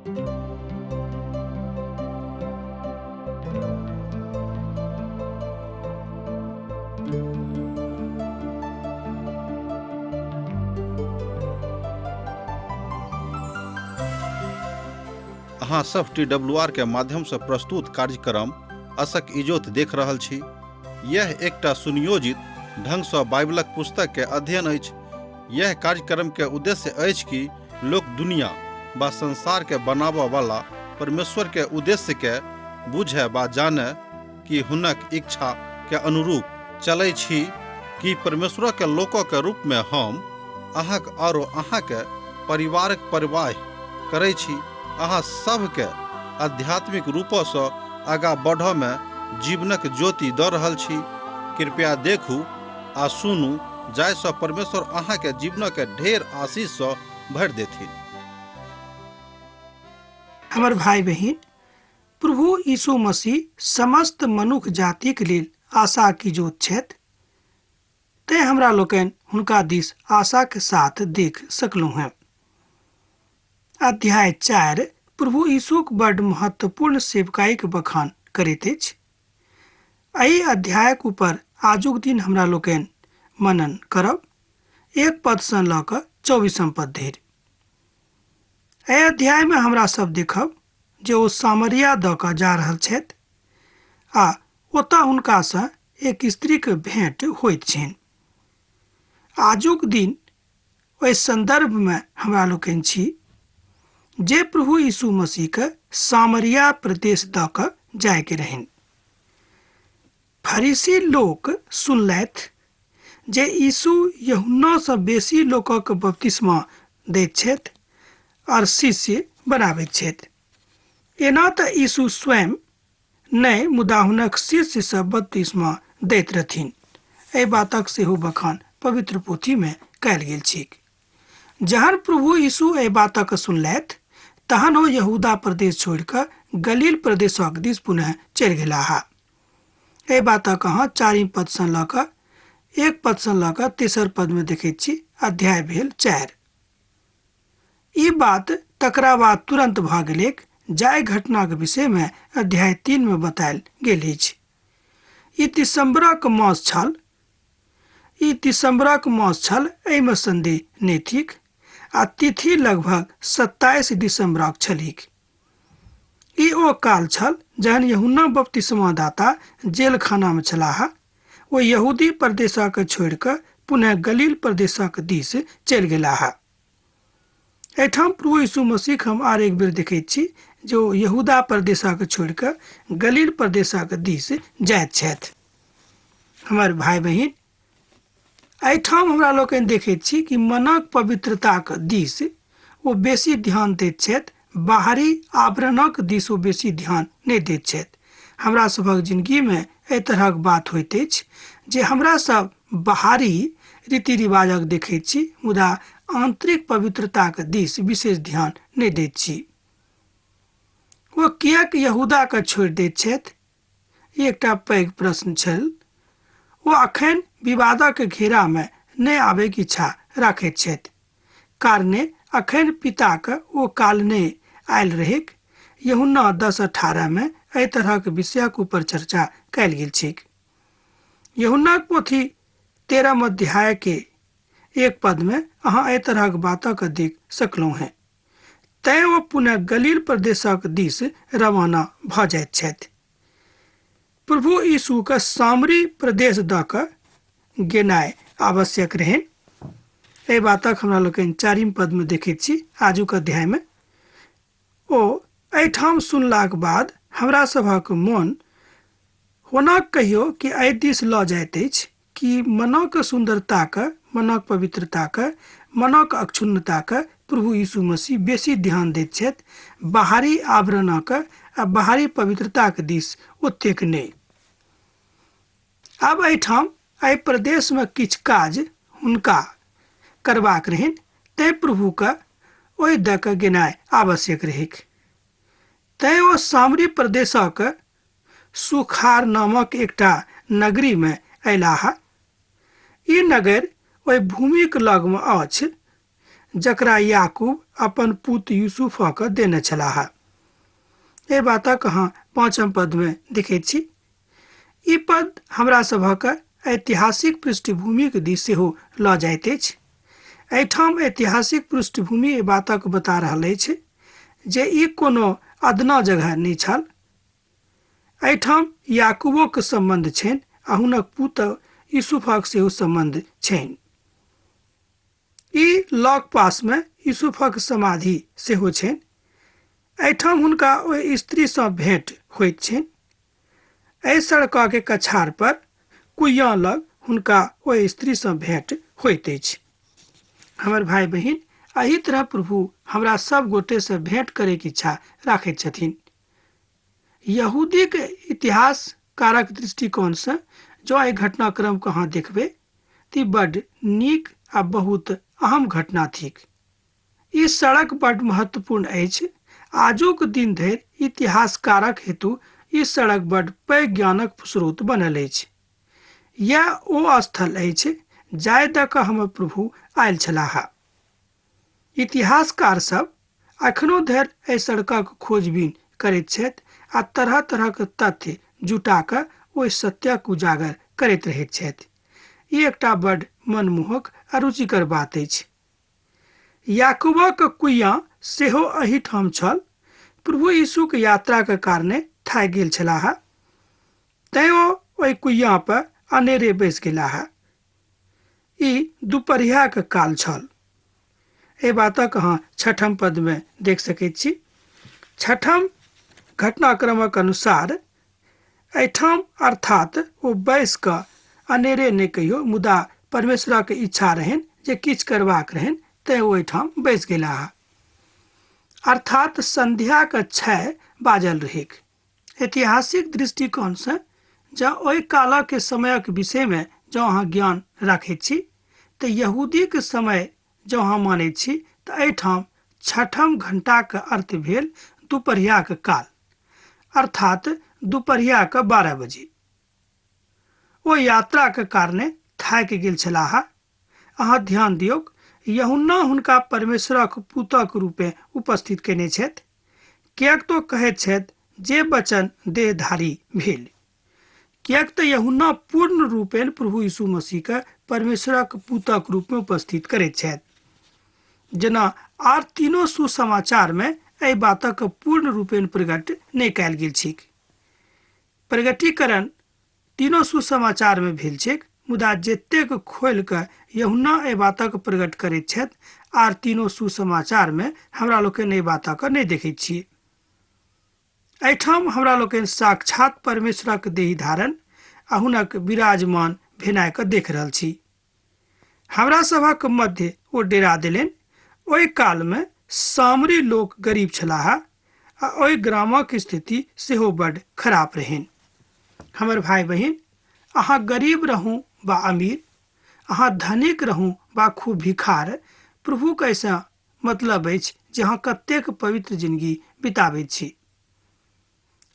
अहाँ सब T W R के माध्यम से प्रस्तुत कार्यक्रम असक इजोत देख रहल छी। यह एकटा सुनियोजित ढंग सँ बाइबलक पुस्तक के अध्ययन अछि। यह कार्यक्रम के उद्देश्य अछि कि लोक दुनिया बा संसार के बनाबऽ वाला परमेश्वर के उद्देश्य के बुझे बा जाने कि हुनक इच्छा के अनुरूप चलै छी कि परमेश्वर के लोक के रूप में हम अहाँक आरो अहाँ के परिवारक परवाह करै छी। अहाँ सभके आध्यात्मिक रूपसँ आगाँ बढ़ऽ में जीवनक ज्योति दऽ रहल छी। कृपया देखू आ सुनू जाहिसँ परमेश्वर अहाँके जीवनक ढेर आशीषसँ भरि देथिन। हमर भाई बहिन, प्रभु यीशु मसीह समस्त मनुख जातिक लेल आशा की जोत छथि, तें हमरा लोकनि हुनका दिस आशाक साथ देख सकलहुँ हेँ। अध्याय 4 प्रभु यीशुक बड्ड महत्वपूर्ण सेवकाईक बखान करैत अछि। एहि अध्यायक ऊपर आजुक दिन हमरा लोकनि मनन करब, 1 पदसँ लऽ कऽ 24 पद धरि। एहि अध्यायमे हमरा सब देखब जे ओ सामरिया दऽ कऽ जा रहल छथि आ ओतऽ हुनकासँ एक स्त्रीक भेंट होइत छनि। आजुक दिन ओहि सन्दर्भमे हमरा लोकनि छी जे प्रभु यीशु मसीहके सामरिया प्रदेश दऽ कऽ जायके रहनि। फरीसी लोक सुनलथि जे यीशु यूहन्नासँ बेसी लोकक बपतिस्मा दैत छथि आओर शिष्य बनाबैत छथि। एना तऽ यीशु स्वयं नहि, मुदा हुनक शिष्य सब बपतिस्मा दैत रहथिन। एहि बातक सेहो बखान पवित्र पोथीमे कयल गेल छैक। जहन प्रभु यीशु एहि बातक सुनलथि तहन ओ यहूदा प्रदेश छोड़ि कऽ गलील प्रदेशक दिस पुनः चलि गेलाह। एहि बातक अहाँ 4 पदसँ लऽ कऽ 1 पदसँ लऽ कऽ 3 पदमे देखैत छी। अध्याय भेल 4। ई बात तकरा बाद तुरंत भऽ गेलैक जाहि घटनाक विषयमे अध्याय 3 मे बतायल गेल अछि। ई दिसंबरक मास छल। ई दिसंबरक मास छल, एहिमे संदेह नहि थिक, आ तिथि लगभग 27 दिसंबरक छलैक। ई ओ काल छल जहन यूहन्ना बपतिस्मादाता जेलखानामे छलाह। ओ यहूदी प्रदेशक छोड़ि कऽ पुनः गलील प्रदेशक दिस चलि गेलाह। एहिठाम प्रभु यीशु मसीह हम आर एक बेर देखैत छी जे ओ यहूदा प्रदेशक छोड़ि कऽ गलील प्रदेशक दिस जाइत छथि। हमर भाई बहिन, एहिठाम हमरा लोकनि देखैत छी कि मनक पवित्रताक दिस ओ बेसी ध्यान दैत छथि, बाहरी आवरणक दिस ओ बेसी ध्यान नहि दैत छथि। हमरा सभक जिंदगीमे एहि तरहक बात होइत अछि जे हमरा सब बाहरी रीति रिवाजक देखैत छी, मुदा आंतरिक पवित्रताक दिस विशेष ध्यान नहि दैत छी। ओ किएक यहूदाके छोड़ि दैत छथि? ई एकटा पैघ प्रश्न छल। ओ अखन विवादक घेरामे नहि आबैक इच्छा राखैत छथि, कारणे अखन पिताक ओ काल नहि आयल रहैक। यूहन्ना 10:18 मे एहि तरहक विषयक ऊपर चर्चा कयल गेल छैक। यूहन्नाक पोथी 13 अध्याय के 1 पद में अहाँ एहि तरहक बातक देख सकलहुँ हेँ। तैं ओ पुनः गलील प्रदेशक दिस रवाना भऽ जाइत छथि। प्रभु यीशुके सामरी प्रदेश दऽ कऽ गेनाइ आवश्यक रहनि। एहि बातक हमरा लोकनि 4 पदमे देखैत छी आजुक अध्यायमे। ओ एहिठाम सुनलाक बाद हमरा सभक मोन होना कहियो कि एहि दिस लऽ जाइत अछि कि मनक सुन्दरताक, मनक पवित्रताक, मनक अक्षुण्णताक प्रभु यीशु मसीह बेसी ध्यान दैत छथि, बाहरी आवरणक आ बाहरी पवित्रताक दिस ओतेक नहि। आब एहिठाम एहि प्रदेशमे किछु काज हुनका करबाक रहनि, तैं प्रभुके ओहि दऽ कऽ गेनाइ आवश्यक रहैक। तैं ओ सामरी प्रदेशक सुखार नामक एकटा नगरीमे अयलाह। ई नगर ओहि भूमिक लगमे अछि जकरा याकूब अपन पुत यूसुफक देने छलाह। एहि बातक अहाँ 5 पद में देखैत छी। ई पद हमरा सभक ऐतिहासिक पृष्ठभूमिक दिस सेहो लऽ जाइत अछि। एहिठाम ऐतिहासिक पृष्ठभूमि एहि बातक बता रहल अछि जे ई कोनो अदना जगह नहि छल। एहिठाम याकूबोक सम्बन्ध छनि आ हुनक पुत यूसुफक सेहो सम्बन्ध छनि। ई लग पास में यूसुफक समाधि सेहो छनि। एहिठाम हुनका ओहि स्त्रीसँ भेंट होइत छनि। एहि सड़क के कछार पर कुइया लग हुनका ओहि स्त्रीसँ भेंट होइत अछि। हमर भाई बहिन, एहि तरह प्रभु हमरा सब गोटे से भेंट करे के इच्छा राखैत छथिन। यहूदी के इतिहासकारक दृष्टिकोण से जो एहि घटनाक्रम के अहाँ देखबै त बड नीक आ बहुत अहम घटना थिक। ई सड़क बड महत्वपूर्ण अछि। आजुक दिन धरि इतिहासकारक हेतु ई सड़क बड पैघ ज्ञानक स्रोत बनल अछि। यैह ओ स्थल अछि जाहि दऽ कऽ हमर प्रभु आयल छलाह। इतिहासकार सब अखनो धरि एहि सड़कक खोजबीन करैत छथि आ तरह तरहक तथ्य जुटा कऽ ओहि सत्यक उजागर करैत रहैत छथि। ई एकटा बड मनमोहक आ रुचिकर बात अछि। याकूबक कुइयाँ सेहो एहिठाम छल। प्रभु यीशुक यात्राक कारणे थाकि गेल छलाह, तैं ओ ओहि कुइयाँ पर अनेरे बैस गेलाह। ई दुपहरियाक काल छल। एहि बातक अहाँ 6 पद में देख सकैत छी। 6 घटनाक्रमक अनुसार एहिठाम अर्थात ओ बैस कऽ अनेरे नहि कहियो, मुदा परमेश्वरक इच्छा रहनि जे किछु करबाक रहनि, तैं ओ एहिठाम बैस गेलाह। अर्थात संध्याक 6 बाजल रहैक। ऐतिहासिक दृष्टिकोण से जँ ओहि कालक समयक विषय में जँ अहाँ ज्ञान राखैत छी तऽ यहूदीक समय जँ अहाँ मानैत छी तऽ एहिठाम 6 घंटाक अर्थ भेल दुपहरियाक काल, अर्थात दुपहरियाक 12 बजे। ओ यात्राक कारणे थाकि गेल छलाह। अहाँ ध्यान दियौक, यूहन्ना हुनका परमेश्वरक पुतक रूपे उपस्थित कयने छथि, किएक तो कहैत छथि जे वचन देहधारी भेल। किएक तऽ यूहन्ना पूर्ण रूपेण प्रभु यीशु मसीह के परमेश्वरक पुतक रूप में उपस्थित करैत छथि। जेना आर तीनों सुसमाचार में एहि बातक पूर्ण रूपेण प्रकट नहि कयल गेल छैक। प्रगटीकरण तीनों सुसमाचार में भेल छैक, मुदा जतेक खोलि कऽ यूहन्ना एहि बातक प्रकट करैत छथि आर तीनों सुसमाचार में हमरा लोकनि एहि बातक नहि देखैत छी। एहिठाम हमरा लोकनि साक्षात परमेश्वरक देह धारण आ हुनक विराजमान भेनाइ के देख रहल छी। हमरा सभक मध्य ओ डेरा देलनि। ओहि काल में सामरी लोक गरीब छलाह आ ओहि ग्रामक स्थिति सेहो बड खराब रहनि। हमर भाई बहिन, अहाँ गरीब रहू बा अमीर, अहाँ धनिक रहू बा खूब भिखार, प्रभु के एहिसँ मतलब अछि जे अहाँ कतेक पवित्र जिंदगी बिताबैत छी।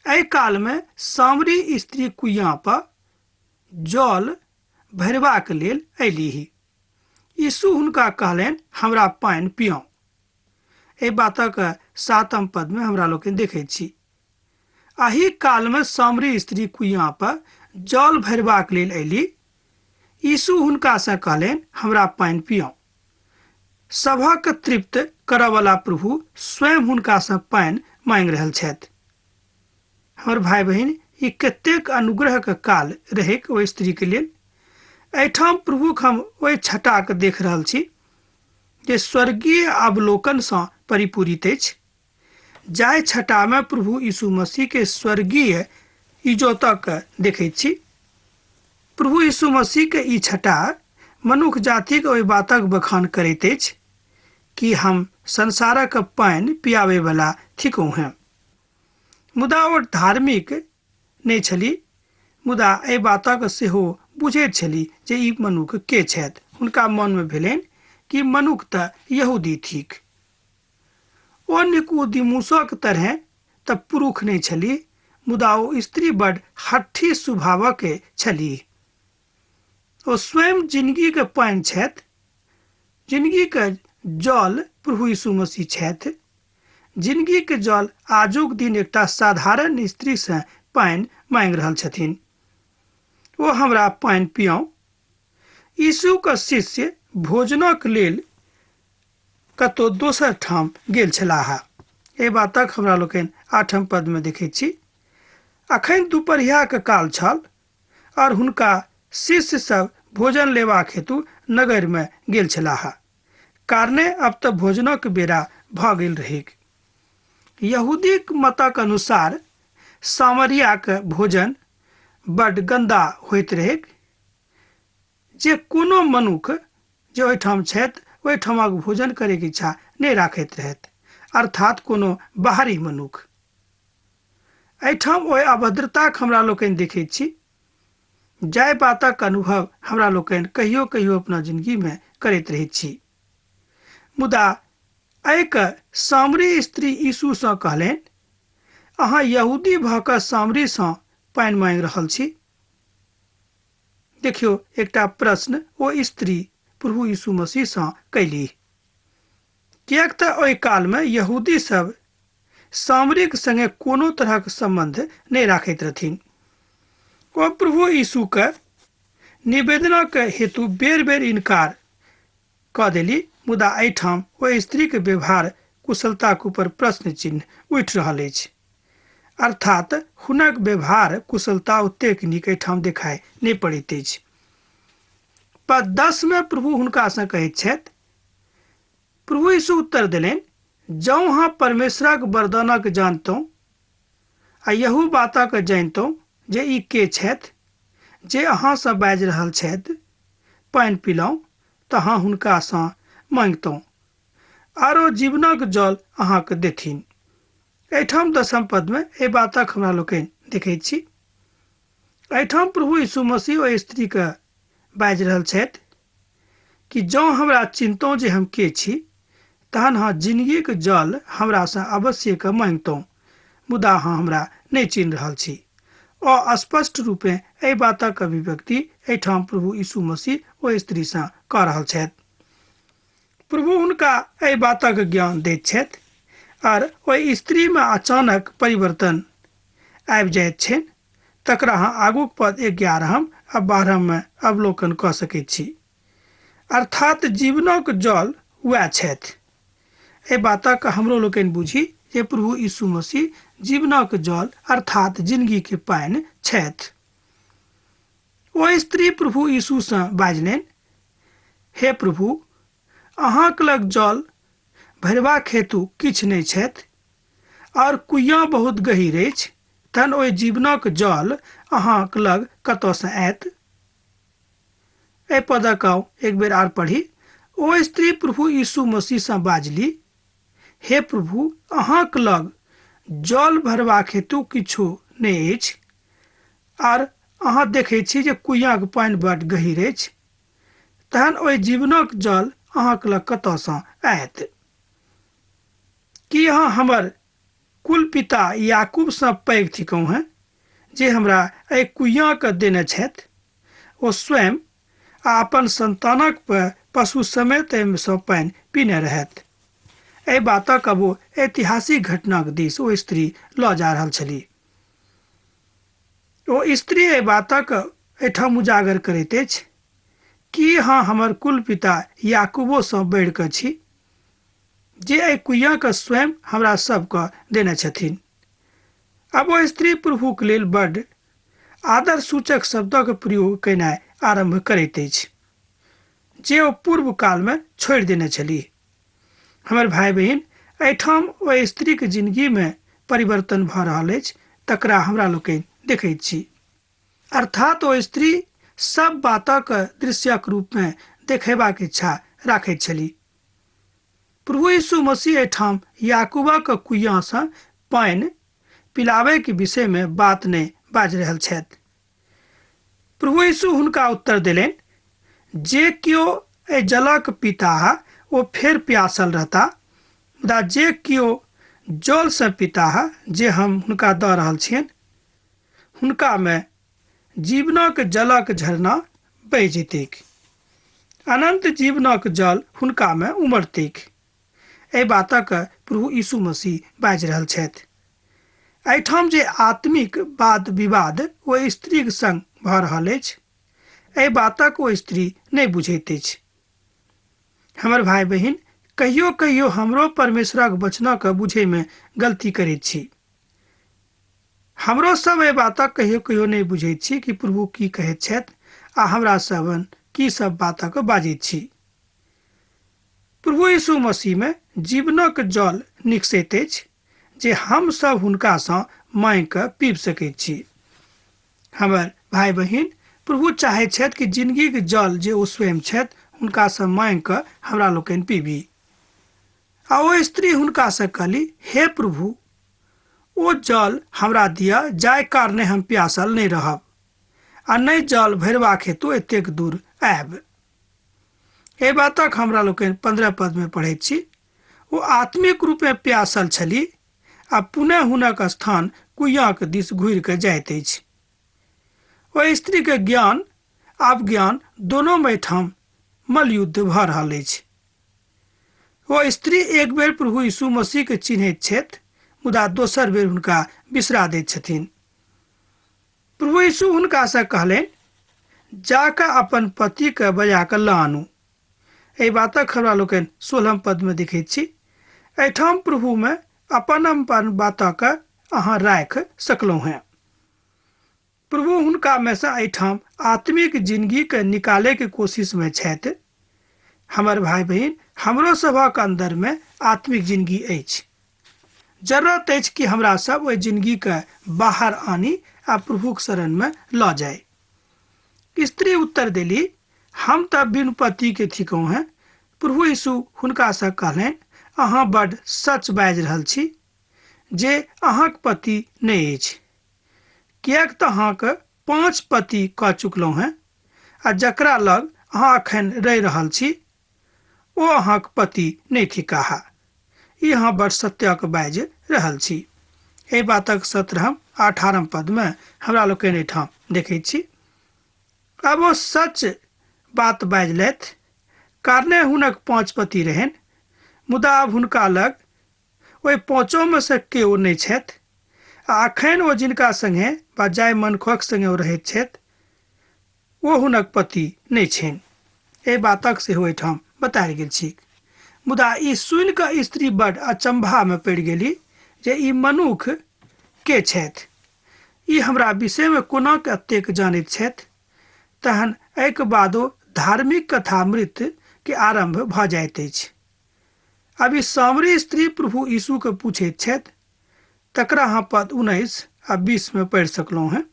एहि काल में सामरी स्त्री कुइयाँ पर जल भरबाक लेल अयलीह। यीशु हुनका कहलनि, हमरा पानि पियाउ। एहि बातक 7 पद में हमरा लोकनि देखैत छी। एहि काल में सामरी स्त्री कुइयाँ पर जल भरबाक लेल अयली। यीशु हुनका से कहलनि, हमरा पानि पियाउ। सभक तृप्त करऽवला प्रभु स्वयं हुनका से पानि मांगि रहल छथि। हमर भाई बहिन, ई कतेक अनुग्रहक काल रहैक ओहि स्त्री के लेल। एहिठाम प्रभुक हम ओहि छटाक देख रहल छी जे स्वर्गीय अवलोकन सँ परिपूरित अछि। जाहि छटा में प्रभु यीशु मसीह के स्वर्गीय इजोतक देखैत छी। प्रभु यीशु मसीह के ई छटा मनुख जातिक ओहि बातक बखान करैत अछि कि हम संसारक पानि पियाबे वाला थिकहुँ हैं। मुदा ओ धार्मिक नहि छली, मुदा एहि बातक सेहो बुझैत छली जे ई मनुख के छथि। हुनका मन में भेलनि कि मनुख तऽ यहूदी थिक। ओ निकोदेमुसक तरहे तऽ पुरुष नहि छली, मुदा ओ स्त्री बड हठी स्वभावक छली। ओ स्वयं जिंदगी के पानि छथि, जिंदगी के जल प्रभु यीशु मसीह छथि। जिंदगी के जल आजुक दिन एकटा साधारण स्त्री से पानि मांगि रहल छथिन। ओ हमरा पानि पियाउ। यीशु के शिष्य भोजनक लेल कतौ दोसर ठाम गेल छलाह। एहि बातक हमरा लोकनि 8 पद में देखैत छी। अखन दुपहरिया के काल छल और हुनका शिष्य सब भोजन लेबाक हेतु नगर में गेल छलाह, कारणे अब तऽ भोजनक बेरा भऽ गेल रहैक। यहूदीक मतक अनुसार सामरियाक भोजन बड गंदा होइत रहैक। जे कोनो मनुख जे ओहिठाम छथि ओहिठामक भोजन करैके इच्छा नहि राखैत रहथि, अर्थात कोनो बाहरी मनुख। एहिठाम ओहि अभद्रताक हमरा लोकनि देखैत छी, जाहि बातक अनुभव हमरा लोकनि कहियो कहियो अपना जिंदगी में करैत रहैत छी। मुदा एहिके सामरी स्त्री यीशुसँ कहलनि, अहाँ यहूदी भऽ कऽ सामरीसँ पानि मांगि रहल छी। देखियौ, एकटा प्रश्न ओ स्त्री प्रभु यीशु मसीहसँ कैली, किएक तऽ ओहि कालमे यहूदी सब सामरीक संगे कोनो तरहक सम्बन्ध नहि राखैत रहथिन। ओ प्रभु यीशुके निवेदनक हेतु बेर बेर इनकार कऽ देली। मुदा एहिठाम ओहि स्त्रीके व्यवहार कुशलताक ऊपर प्रश्न चिन्ह उठि रहल अछि, अर्थात हुनक व्यवहार कुशलता ओतेक नीक एहिठाम देखाइ नहि पड़ैत अछि। पद 10 में प्रभु हुनकासँ कहैत छथि, प्रभु यीशु उत्तर देलनि, जौं अहाँ परमेश्वरक वरदानक जानतहुँ आ यहू बातक जानितहुँ जे ई के छथि जे अहाँसँ बाजि रहल छथि, पानि पिलहुँ तऽ अहाँ हुनकासँ मांगितहुँ आरो जीवनक जल अहाँके देथिन। एहिठाम 10 पद में एहि बातक हमरा लोकनि देखैत छी। एहिठाम प्रभु यीशु मसीह ओहि स्त्रीके बाजि रहल छथि कि जँ हमरा चिन्तहुँ जे हम के छी, तहन अहाँ जिंदगीक जल हमरासँ अवश्य के मांगितहुँ, मुदा अहाँ हमरा नहि चिन्ह रहल छी। अस्पष्ट रूपे एहि बातक अभिव्यक्ति एहिठाम प्रभु यीशु मसीह ओहि स्त्रीसँ कऽ रहल छथि। प्रभु हुनका एहि बातक ज्ञान दैत छथि और ओहि स्त्रीमे अचानक परिवर्तन आबि जाइत छनि, तकरा अहाँ आगूक पद 11 आ 12 में अवलोकन कऽ सकैत छी। अर्थात जीवनक जल वएह छथि। एहि बातक हमरो लोकनि बुझी जे प्रभु यीशु मसीह जीवनक जल अर्थात जिंदगी के पानि छथि। ओ स्त्री प्रभु यीशुसँ बाजलनि, हे प्रभु, अहाँक लग जल भरबाक हेतु किछु नहि छथि और कुइयाँ बहुत गहीर अछि, तहन ओहि जीवनक जल अहाँक लग कतऽसँ आयत? एहि पदक आउ एक बेर आर पढ़ी। ओ स्त्री प्रभु यीशु मसीहसँ बाजली, हे प्रभु, अहाँक लग जल भरबाक हेतु किछु नहि अछि आर अहाँ देखै छी जे कुइयाँक पानि बड गहीर अछि, तहन ओहि जीवनक जल अहाँक लग कतऽसँ आयत? की अहाँ हमर कुल पिता याकूबसँ पैघ थिकहुँ हेँ जे हमरा एहि कुइयाँके देने छथि? ओ स्वयं आ अपन संतानक पशु समेत एहिसँ पानि पीने रहथि। एहि बातक अब ओ ऐतिहासिक घटनाक दिस ओ स्त्री लऽ जा रहल छली। ओ स्त्री एहि बातक एहिठाम उजागर करैत अछि कि अहाँ हमर कुल पिता याकूबोसँ बढ़ि कऽ छी जे एहि कुइयाँके स्वयं हमरा सबके देने छथिन। अब ओ स्त्री प्रभुक लेल बड आदर सूचक शब्दक प्रयोग केनाइ आरम्भ करैत अछि जे ओ पूर्व कालमे छोड़ि देने छलीह। हमर भाई बहिन, एहिठाम ओहि स्त्रीके जिंदगीमे परिवर्तन भऽ रहल अछि, तकरा हमरा लोकनि देखैत छी। अर्थात ओ स्त्री सब बातक दृश्यक रूपमे देखेबाक इच्छा राखैत छली। प्रभु यीशु मसीह एहिठाम याकूबक कुइयाँसँ पानि पिलाबैके विषयमे बात नहि बाजि रहल छथि। प्रभु यीशु हुनका उत्तर देलनि, जे केओ एहि जलक पीताह ओ फेर प्यासल रहता, मुदा जे केओ जलसँ पीताह जे हम हुनका दऽ रहल छियनि, हुनकामे जीवनक जलक झरना बहि जेतैक। अनन्त जीवनक जल हुनकामे उमड़तैक। एहि बातक प्रभु यीशु मसीह बाजि रहल छथि। एहिठाम जे आत्मिक वाद विवाद ओ स्त्रीक संग भऽ रहल अछि, एहि बातक ओ स्त्री नहि बुझैत अछि। हमर भाय बहिन, कहियो कहियो हमरो परमेश्वरक वचनक बुझैमे गलती करैत छी। हमरो सब एहि बातक कहियो कहियो नहि बुझैत छी कि प्रभु की कहैत छथि आ हमरा सब की सब बातक बाजैत छी। प्रभु यीशु मसीह में जीवनक जल निकसैत अछि जे हम सब हुनकासँ मांगि कऽ पीब सकैत छी। हमर भाय बहिन, प्रभु चाहैत छथि कि जिंदगीक जल जे ओ स्वयं छथि हुनकासँ मांगि कऽ हमरा लोकनि पीबी। आ ओ स्त्री हुनकासँ कहली, हे प्रभु, ओ जल हमरा दिअ जाहि कारणे हम प्यासल नहि रहब आ नहि जल भरबाक हेतु एतेक दूर आयब। एहि बातक हमरा लोकनि 15 पदमे पढ़ैत छी। ओ आत्मिक रूपेँ प्यासल छली आ पुनः हुनक स्थान कुइयाँक दिस घुरि कऽ जाइत अछि। ओहि स्त्रीके ज्ञान आब ज्ञान दोनोमे एहिठाम मलयुद्ध भऽ रहल अछि। ओ स्त्री एक बेर प्रभु यीशु मसीहके चिन्हैत छथि, मुदा दोसर बेर हुनका बिसरा दैत छथिन। प्रभु यीशु हुनकासँ कहलनि, जा कऽ अपन पतिके बजा कऽ लऽ आनू। एहि बातक हमरा लोकनि 16 पदमे देखैत छी। एहिठाम प्रभुमे अपन अपन बातक अहाँ राखि सकलहुँ हेँ। प्रभु हुनका में से एहिठाम आत्मिक जिंदगी के निकाले के कोशिश में छथि। हमर भाई बहिन, हमरो सभक अंदर में आत्मिक जिंदगी अछि। जरूरत अछि कि हमरा सब ओहि जिंदगी के बाहर आनी आ प्रभुक शरण में लऽ जाय। स्त्री उत्तर देली, हम तऽ बिनु पति के थिकहुँ हेँ। प्रभु यीशु हुनकासँ कहलनि, अहाँ बड्ड सच बाजि रहल छी जे अहाँक पति नहि अछि, किएक तऽ अहाँके 5 पति कऽ चुकलहुँ हेँ आ जकरा लग अहाँ अखन रहि रहल छी ओ अहाँक पति नहि थिकाह। ई अहाँ बड़ सत्यक बाजि रहल छी। एहि बातक 17 आ 18 पदमे हमरा लोकनि एहिठाम देखैत छी। आब ओ सच बात बाजि लेथि, कारणे हुनक 5 पति रहनि, मुदा आब हुनका लग ओहि पाँचोमे से केओ नहि छथि आ अखन ओ जिनका संगे वा जाहि मनुखक संगे ओ रहैत छथि ओ हुनक पति नहि छनि। एहि बातक सेहो एहिठाम बतायल गेल छी। मुदा ई सुनि कऽ स्त्री बड अचंभामे पड़ि गेली जे ई मनुख के छथि, ई हमरा विषयमे कोना के एतेक जानैत छथि। तहन एहिके बादो धार्मिक कथामृत के आरंभ भऽ जाइत अछि। अब ई सामरी स्त्री प्रभु यीशु के पूछैत छथि, तकरा अहाँ पद 19 आ 20 में पढ़ि सकलहुँ हेँ।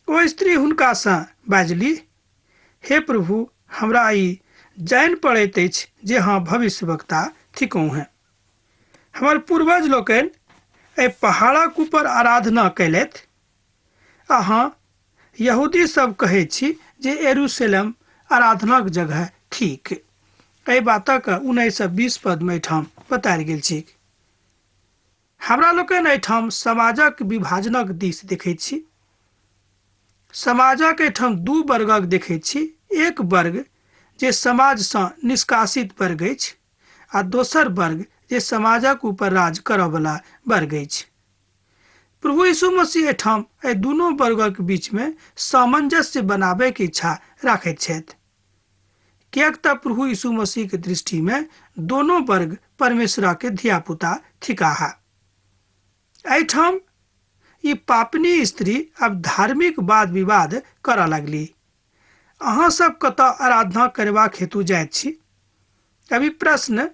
ओ स्त्री हुनकासँ बाजली, हे प्रभु, हमरा ई जानि पड़ैत अछि जे अहाँ भविष्यवक्ता थिकहुँ हेँ। हमर पूर्वज लोकनि एहि पहाड़क ऊपर आराधना कयलथि। अहाँ यहूदी सब कहैत छी जे यरूशलेम आराधनाक जगह थिक। एहि बातक 19 आ 20 पदमे एहिठाम बतायल गेल छै। हमरा लोकनि एहिठाम समाजक विभाजनक दिस देखैत छी। समाजक एहिठाम दू वर्गक देखैत छी। एक वर्ग जे समाजसँ निष्कासित वर्ग अछि आ दोसर वर्ग जे समाजक ऊपर राज करऽवला वर्ग अछि। प्रभु यीशु मसीह एहिठाम एहि दुनू वर्गक बीचमे सामंजस्य बनाबैके इच्छा राखैत छथि, किएक तऽ प्रभु यीशु मसीह के दृष्टिमे दोनो वर्ग परमेश्वर के धियापुता थिकाह। एहिठाम ई पापनी स्त्री अब धार्मिक वाद विवाद करऽ लगली। अहाँ सब कतऽ आराधना करबाक हेतु जाइत छी? अभी प्रश्न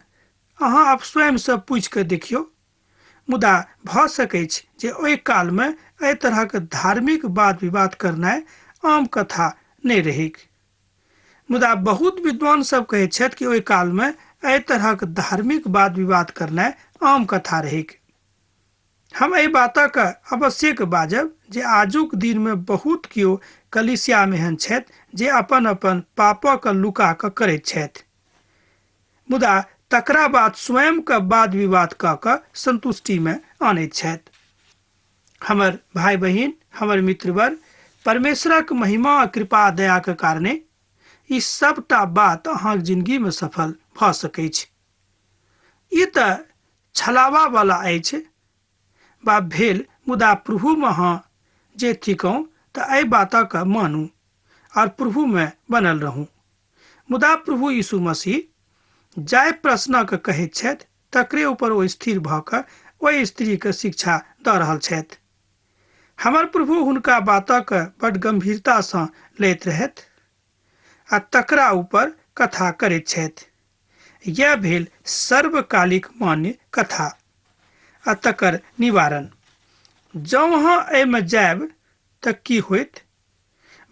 अहाँ अब स्वयंसँ पूछि कऽ देखियौ। मुदा भऽ सकैछ जे ओहि कालमे एहि तरहक धार्मिक वाद विवाद करनाइ आम कथा नहि रहैक। मुदा बहुत विद्वान सब कहैत छथि कि ओहि कालमे एहि तरहक धार्मिक वाद विवाद करनाइ आम कथा रहैक। हम एहि बातक अवश्यक बाजब जे आजुक दिनमे बहुत केओ कलीसियामे एहन छथि जे अपन अपन पापक लुका कऽ करैत छथि, मुदा तकरा बाद स्वयं के वाद विवाद कऽ कऽ संतुष्टिमे आनैत छथि। हमर भाय बहिन, हमर मित्रवर, परमेश्वरक महिमा आ कृपा दयाक कारणे ई सबटा बात अहाँक जिंदगीमे सफल भऽ सकैछ। ई तऽ छलावा वाला अछि बा भेल, मुदा प्रभुमे अहाँ जे थिकहुँ तऽ एहि बातक मानू और प्रभुमे बनल रहू। मुदा प्रभु यीशु मसीह जाहि प्रश्नक कहैत छथि तकरे ऊपर ओ स्थिर भऽ कऽ ओहि स्त्रीके शिक्षा दऽ रहल छथि। हमर प्रभु हुनका बातक बड गंभीरतासँ लैत रहथि आ तकरा ऊपर कथा करैत छथि। यैह भेल सर्वकालिक मान्य कथा आ तकर निवारण। जँ अहाँ एहिमे जायब तऽ की होयत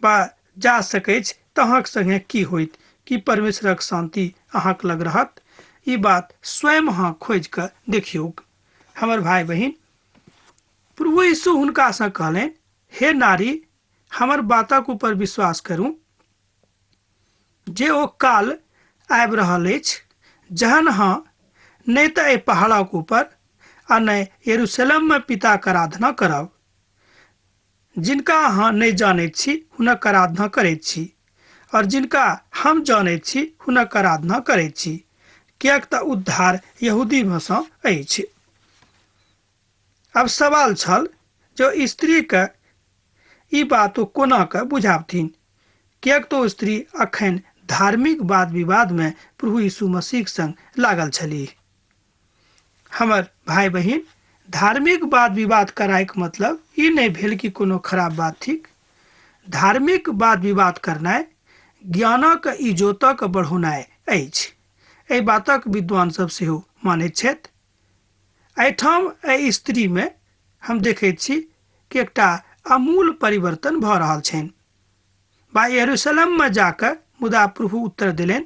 बा जा सकैछ तऽ अहाँक संगे की होयत? की परमेश्वरक शान्ति अहाँक लग रहत? ई बात स्वयं अहाँ खोजि कऽ देखियौक। हमर भाय बहिन, प्रभु यीशु हुनकासँ कहलनि, हे नारी, हमर बातक ऊपर विश्वास करू जे ओ काल आबि रहल अछि जहन अहाँ नहि तऽ एहि पहाड़क ऊपर आ नहि यरूशलेममे पिताक आराधना करब। जिनका अहाँ नहि जानैत छी हुनक आराधना करैत छी और जिनका हम जानैत छी हुनक आराधना करैत छी, किएक तऽ उद्धार यहूदीमे सँ अछि। आब सवाल छल जे स्त्रीके ई बात ओ कोना कऽ बुझाबथिन, किएक तऽ ओ स्त्री अखन धार्मिक वाद विवादमे प्रभु यीशु मसीहक संग लागल छलीह। हमर भाय बहिन, धार्मिक वाद विवाद करायके मतलब ई नहि भेल कि कोनो खराब बात थिक। धार्मिक वाद विवाद करनाइ ज्ञानक इजोतक बढ़ौनाइ अछि। एहि बातक विद्वान सब सेहो मानैत छथि। एहिठाम एहि स्त्रीमे हम देखैत छी कि एकटा अमूल परिवर्तन भऽ रहल छनि। बा यरूशलेममे जाकऽ, मुदा प्रभु उत्तर देलनि,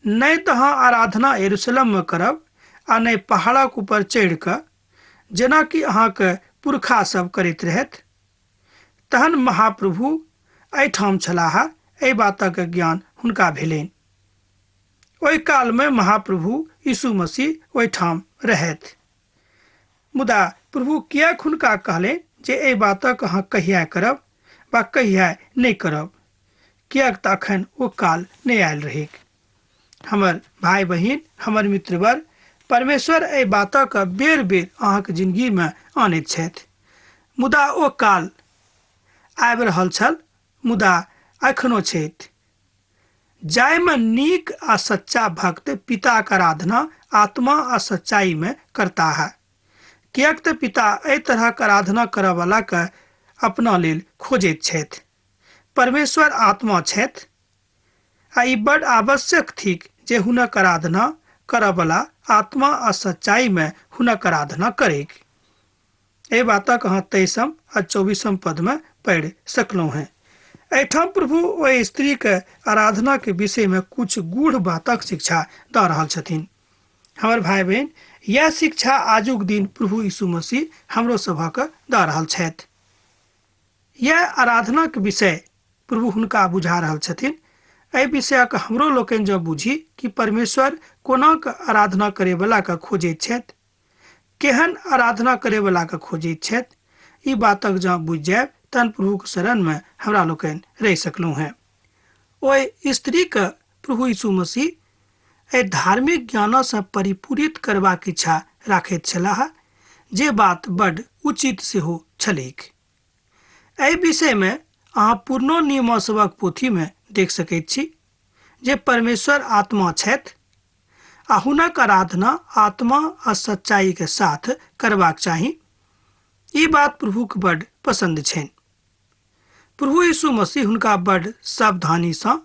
नहि तऽ अहाँ आराधना यरूशलेममे करब आ नहि पहाड़क ऊपर चढ़ि कऽ, जेनाकि अहाँके पुरखा सब करैत रहथि। तहन महाप्रभु एहिठाम छलाह, एहि बातक ज्ञान हुनका भेलनि। ओहि कालमे महाप्रभु यीशु मसीह ओहिठाम रहथि। मुदा प्रभु किएक हुनका कहलनि जे एहि बातक अहाँ कहिया करब वा कहिया नहि करब? किएक तऽ अखन ओ काल नहि आयल रहैक। हमर भाय बहिन, हमर मित्रवर, परमेश्वर एहि बातक बेर बेर अहाँक जिंदगीमे आनैत छथि। मुदा ओ काल आबि रहल छल, मुदा एखनो छथि, जाहिमे नीक आ सच्चा भक्त पिताक आराधना आत्मा आ सच्चाईमे करताह, किएक तऽ पिता एहि तरहक आराधना करऽवलाके अपना लेल खोजैत छथि। परमेश्वर आत्मा छथि आ ई बड आवश्यक थिक जे हुनक आराधना करऽवला आत्मा आ सच्चाईमे हुनक आराधना करैक। एहि बातक अहाँ 23 आ 24 पदमे पढ़ि सकलहुँ हेँ। एहिठाम प्रभु ओहि स्त्रीके आराधनाके विषयमे कुछ गूढ़ बातक शिक्षा दऽ रहल छथिन। हमर भाय बहिन, यैह शिक्षा आजुक दिन प्रभु यीशु मसीह हमरो सभक दऽ रहल छथि। यैह आराधनाक विषय प्रभु हुनका बुझा रहल छथिन। एहि विषयक हमरो लोकनि जँ बुझी कि परमेश्वर कोनाक आराधना करैवलाके खोजैत छथि, केहन आराधना करैवलाके खोजैत छथि, ई बातक जँ बुझि जायब तहन प्रभुक शरणमे हमरा लोकनि रहि सकलहुँ हेँ। ओहि स्त्रीके प्रभु यीशु मसीह एहि धार्मिक ज्ञानसँ परिपूरित करबाक इच्छा राखैत छलाह, जे बात बड उचित सेहो छलैक। एहि विषयमे अहाँ पुरनो नियम सभक पोथीमे देख सकैत छी जे परमेश्वर आत्मा छथि आ हुनक आराधना आत्मा आ सच्चाई के साथ करबाक चाही। ई बात प्रभुके बड पसंद छनि। प्रभु यीशु मसीह हुनका बड सावधानीसँ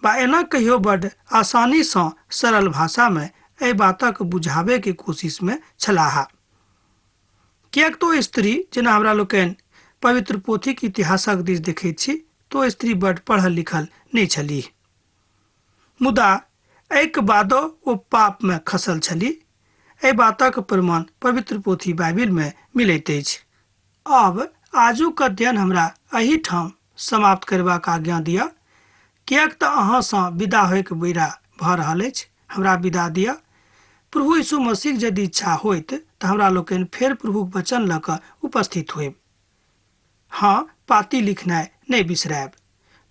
बा एना कहियो बड आसानीसँ सरल भाषामे एहि बातक बुझाबैके कोशिशमे छलाह। किएक तऽ स्त्री, जेना हमरा लोकनि पवित्र पोथीक इतिहासक दिस देखैत छी, तो स्त्री बड पढ़ल लिखल नहि छलीह। मुदा एहिके बादो ओ पापमे खसल छली। एहि बातक प्रमाण पवित्र पोथी बाइबिलमे मिलैत अछि। आब आजुक अध्ययन हमरा एहिठाम समाप्त करबाक आज्ञा दिअ, किएक तऽ अहाँसँ विदा होइके बेरा भऽ रहल अछि। हमरा विदा दिअ। प्रभु यीशु मसीहक यदि इच्छा होइत तऽ हमरा लोकनि फेर प्रभुक वचन लऽ कऽ उपस्थित होयब। हँ, पाती लिखनाइ नहि बिसरायब।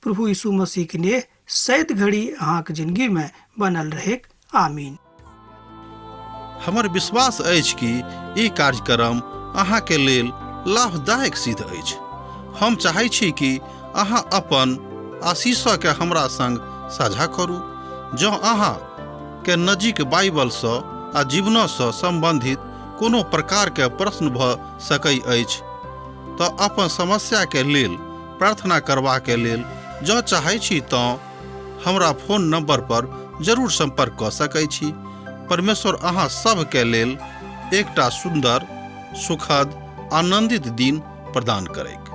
प्रभु यीशु मसीहक नेह, सैत घड़ी अहाँक जिंदगीमे बनल रहेक। आमीन। हमर विश्वास अछि कि ई कार्यक्रम अहाँके लेल लाभदायक सिद्ध अछि। हम चाहै छी कि अहाँ अपन आशीषके हमरा संग साझा करू। जँ अहाँ के नजीक बाइबलसँ आ जीवनसँ सम्बन्धित कोनो प्रकारके प्रश्न भऽ सकै अछि तऽ अपन समस्याके लेल प्रार्थना करबाके लेल जँ चाहै छी तँ हमरा फोन नंबर पर जरूर संपर्क कऽ सकै छी। परमेश्वर अहाँ सभके लेल एकटा सुन्दर, सुखद, आनंदित दिन प्रदान करैक।